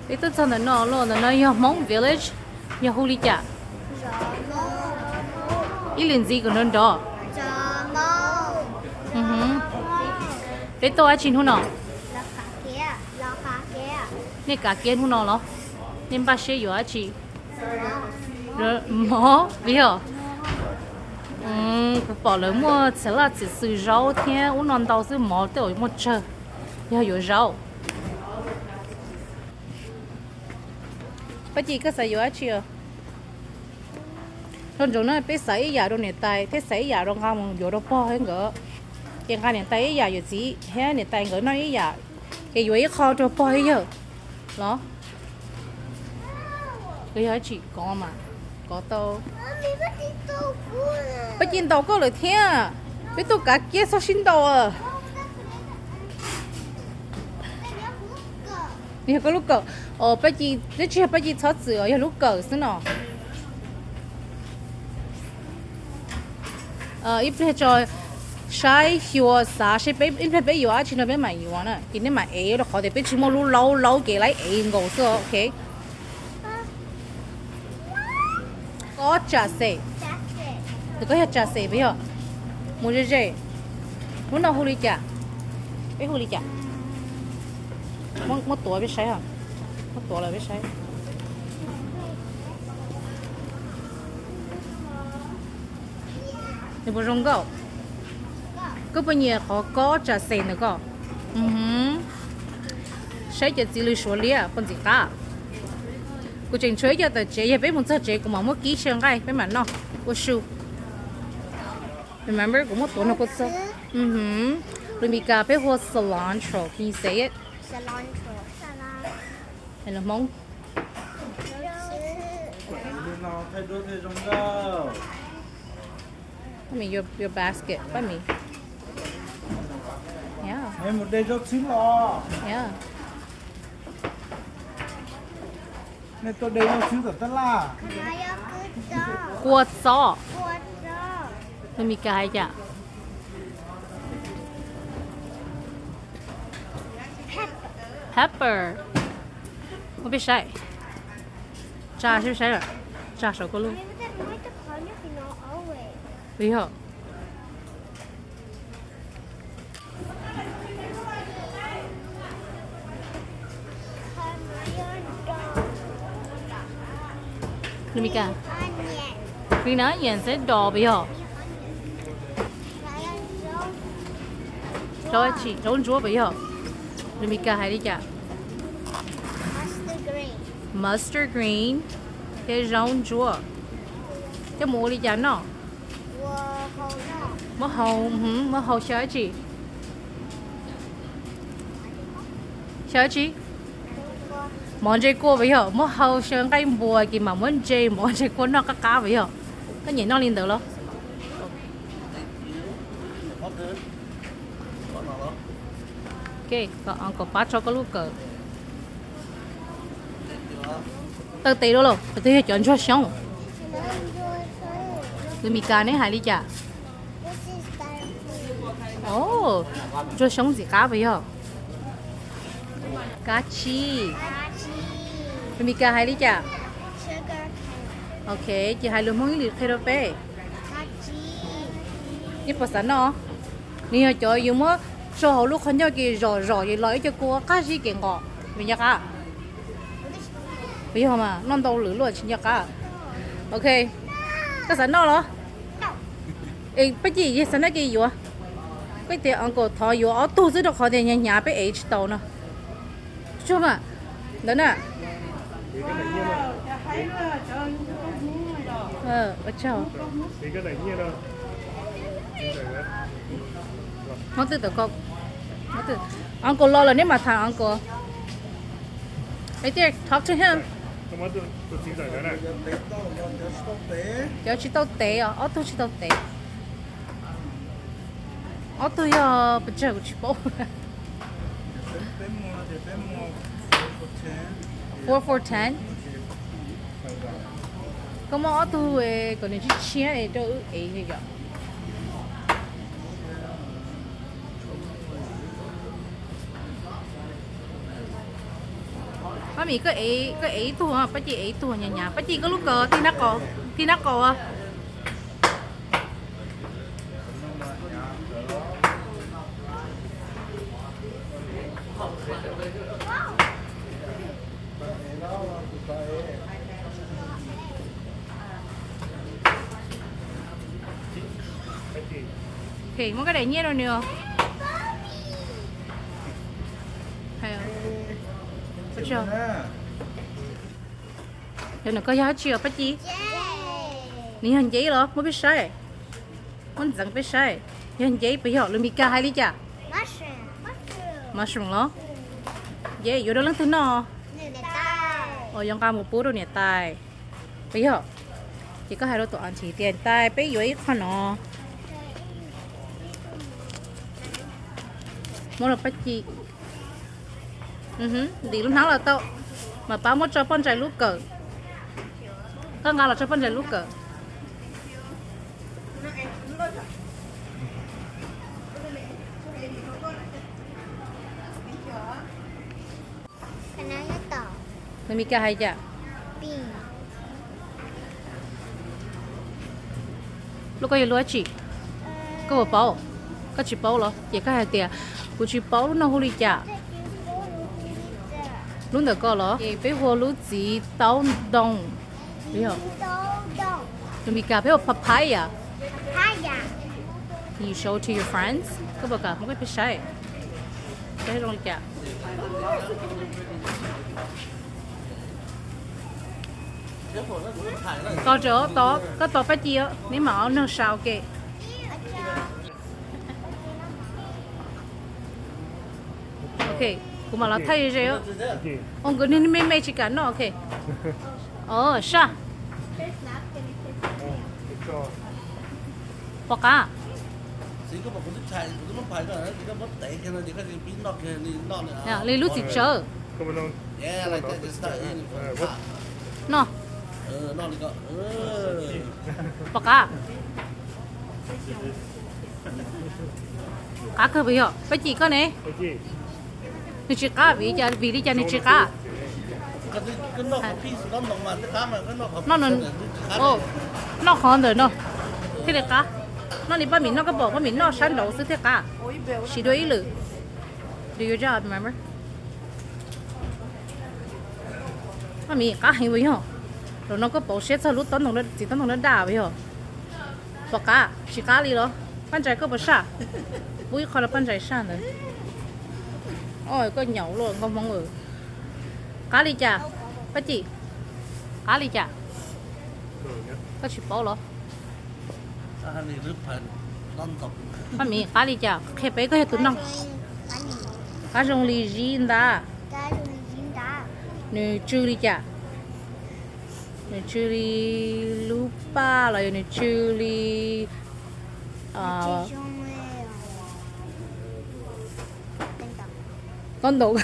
Peb tuaj txog ntawm no los, ntawm no yog Hmoob Village, yog hu li cas? Ib lwm ntxiv kom nrov nrov. Peb tuaj dab tsi hnub no? Nej kav kiab hnub no los? Nej npaj siab yuav dab tsi? Mov vim yog kuv pom lawv muaj txiv laj txiv xwm zaub thiab ub no ntau xwb, mov tej zaum muaj tsawg, yog yuav zaub. Paj Ci, koj xav yuav dab tsi? Nco ntsoov na, peb xav ib yam rau niam tais thiab xav ib yam rau nqa mus yuav rau pog thiab nkawd. Ces nqa niam tais ib yam, yawm txiv thiab niam tais nkawd noj ib yam, ces yuav ib qho rau pog ib yawg los. Koj yog dab tsi kov mas kov tau. Paj Ci ntaus koj lawm thiab. Peb tuaj kav kiab txhob sib ntaus. Yog koj lub kawm. Os, Paj Ci, twb tsis yog Paj Ci txhob txwm os, yog lub kawm xwb no. Ib pliag tso saib xyuas xav seb peb, ib pliag peb yuav dab tsi no peb mam yuav na, ces nej mam ev rau qhov tias peb tsis muaj lub laub, laub ces laib ev nkaus xwb, ok. Kob tsam xes. Tus koj yog tsam xes puas yog? Mus ze ze. Lub no hu li cas? Peb hu li cas? Muab tuav peb saib, muab tuav los peb saib. Nws puas zoo nkauj? Koj puas nyiam qhov kob tsam xes ntawm koj? Saib cov txiv lws suav liab puas ntxim qab. Kuv tseem tshuav ib co tawm tsev, yog peb mus txog tsev kuv mam muab kib xyaw nqaij peb mam noj ua su. Remember kuv muab tuav no kua txob. Lus Mis Kas peb hu ua cilantro, can you say it? Hmoob. Your, your basket, pab mis. Yeah. Yeah. Nej tuaj de zaub txhwb tom tab laj. Kua txob. Lus Mis Kas hais cas? Pepper. Muab peb saib. Tsa saib, tsa saum koj lub. Yog. Lus Mis Kas. Green onions, es dos puas yog? Zaub tsi, zaub ntsuab puas yog? Lus Mis Kas hais li cas? Mustard green, thiab zaub ntsuab. Coj mus ua li cas noj? Muab hau, muab hau xyaw dab tsi? Xyaw dab tsi? Mov ntse kua puas yog? Muab hau xyaw nqaij npua ces mam muab ntse mov ntse kua noj qab qab puas yog? Koj nyiam noj li ntawd los? Ok, kom pab tso koj lub kawm. Taw tes dua los, tus twg yog cov ntsuag xyoob? Lus Mis Kas neb hais li cas? Ntsuag xyoob ntxim qab puas yog? Kab tsib. Lus Mis Kas hais li cas? Ok, ces hais lus Hmoob ib lwm qhia rau peb. Neb puas xav noj? Nws yog cov yus muab tso hauv lub qhov ncauj ces zom zom ces los ib co kua qab zib kev nqos, nws nco qab. Puas yog mas noj ntau lwm luaj tsis nco qab. Ok, koj xav noj los? Es Paj Ci, yog xav noj ces yuav. Koj tias uncle thov yuav ob tug xwb rau qhov tias hnyav hnyav peb ev tsis tau no. Tsuag mas, ntawd na. Mob twj tawm ko. Uncle los lawm neb mam tham uncle. Right there, talk to him. Cov tsis tau tev os, ob tug tsis tau tev. Ob tug yog pes tsawg kuv tsis paub. Four for ten. Koj muab ob tug kom nws tshiab tshiab rau wb ev yom. Paj Mis, koj ev ib tug, Paj Ci ev ib tug, hnyav hnyav. Paj Ci, koj lub kawm tig nab qaum, tig nab qaum. Muab koj daim nyiaj rau nws. Yog nws koj yog dab tsi os Paj Ci? Nws yog nceb los? Muab peb saib, muab ntxeev peb saib. Yog nceb puas yog? Lus Mis Kas hais li cas? Mushroom los? Nceb yuav rau leej twg noj? Uas yuav nqa mus pub rau niam tais. Puas yog? Ces koj hais rau tus auntie tias niam tais peb yuav ib qho no. Muab rau Paj Ci. Ntim lub hnab los tau, mas pab muab tso poj ntxais lub kawm. Koj nqa los tso poj ntxais lub kawm. Lus Mis Kas hais cas? Lub koj yog lub dab tsi? Koj puas paub? Koj tsis paub los? Ces koj hais tias kuv tsis paub lub no hu li cas. Lub ntawm ko los? Ces peb hu ua lub txiv taub ntoo. Lus Mis Kas peb hu ua papaya. You show to your friends. Koj puas kam muab koj peb saib, saib zoo li cas? Tos, koj tos Paj Ci, neb mam ua neeg sau ke. Ok, kuv mam los thaij ze. Nkawd niag me me tsis kam noj, ok. Saj. Pom qab. Li lub txiv tsawv. Noj. Pom qab. Qab kawg puas yog? Paj Ci koj ne? Nws tsis qab vim li cas, vim li cas nws tsis qab? Noj, noj qhov ntawm no thiaj li qab. Noj li paj Mis noj, koj pom paj Mis noj sab nraud xwb thiaj qab. Siv dua ib lwm. Do your job, remember? Paj Mis qab heev puas yog? Zaum no koj pauv siab txog lub txiv taub ntoo daj daj puas yog? Pom qab, tsis qab li los? Paj Ntsais koj puas saj? Pub ib qho rau Paj Ntsais saj ntawd. Koj nyaum luaj nkauj Hmoob. Qab li cas? Paj Ci, qab li cas? Koj tsis paub los? Paj Mis, qab li cas? Qhia peb, koj yog tus noj. Qab zoo li zib ntab. Nws tsw li cas? Nws tsw li lub paj los yog nws tsw li taub ntoo?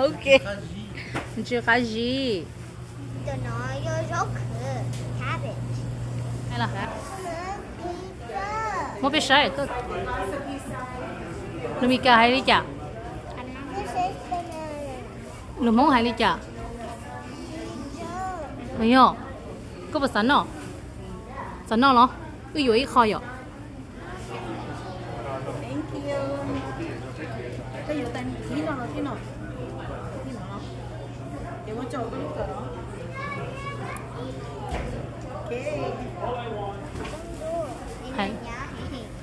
Ok, nws tsw qab zib. Muab peb saib, lus Mis Kas hais li cas? Lus Hmoob hais li cas? Yog, koj puas xav noj? Xav noj los? Wb yuav ib qho yom.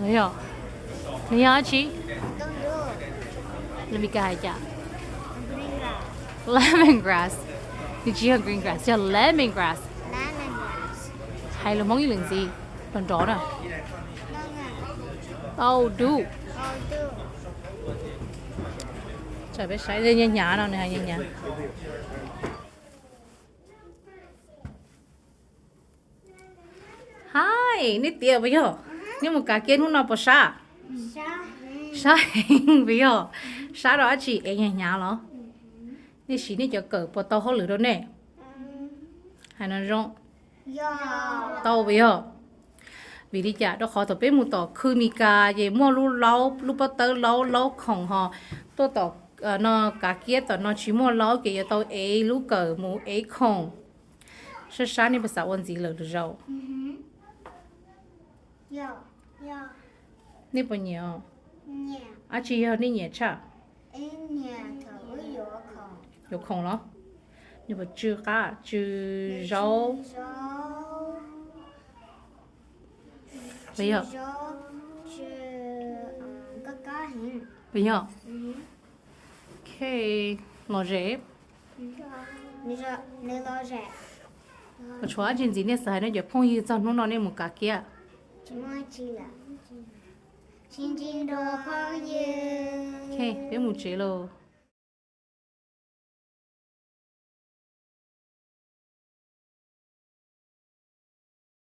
Nws yog dab tsi? Lus Mis Kas hais cas? Lemon grass. Nws tsis yog green grass, yog lemon grass. Hais lus Hmoob ib lwm ntxiv, nrov nrov na. Tau dub. Tsam peb saib, nyias hnyav no, nws hais nyias hnyav. Hais, nej tias puas yog? Nej mus kav kiab hnub no puas sab? Sab heev puas yog? Sab rau dab tsi es hnyav hnyav los? Nej siv nej cov kawm puas tau hauj lwm rau nej? Hais no zoo. Tau puas yog? Vim li cas? Rau qhov thaum peb mus tom khw Mis Kas ces muaj lub laub, lub pob tawb laub, laub khoom ho tuaj tom No kav kiab tom no tsis muaj laub ces yuav tau ev lub kawm mus ev khoom. Sab sab nej puas xav ua ntxiv lawm lwm zaus? Nej puas nyiam? Dab tsi yog nej nyiam tshaj? Yuav khoom los? Nws puas tsw qab tsw zaub? Puas yog? Puas yog? Ok, lom zem. Puas tshuav dab tsi ntxiv nej xav hais nej cov phooj ywg txog hnub no nej mus kav kiab? Ok, peb mus tsev lauj.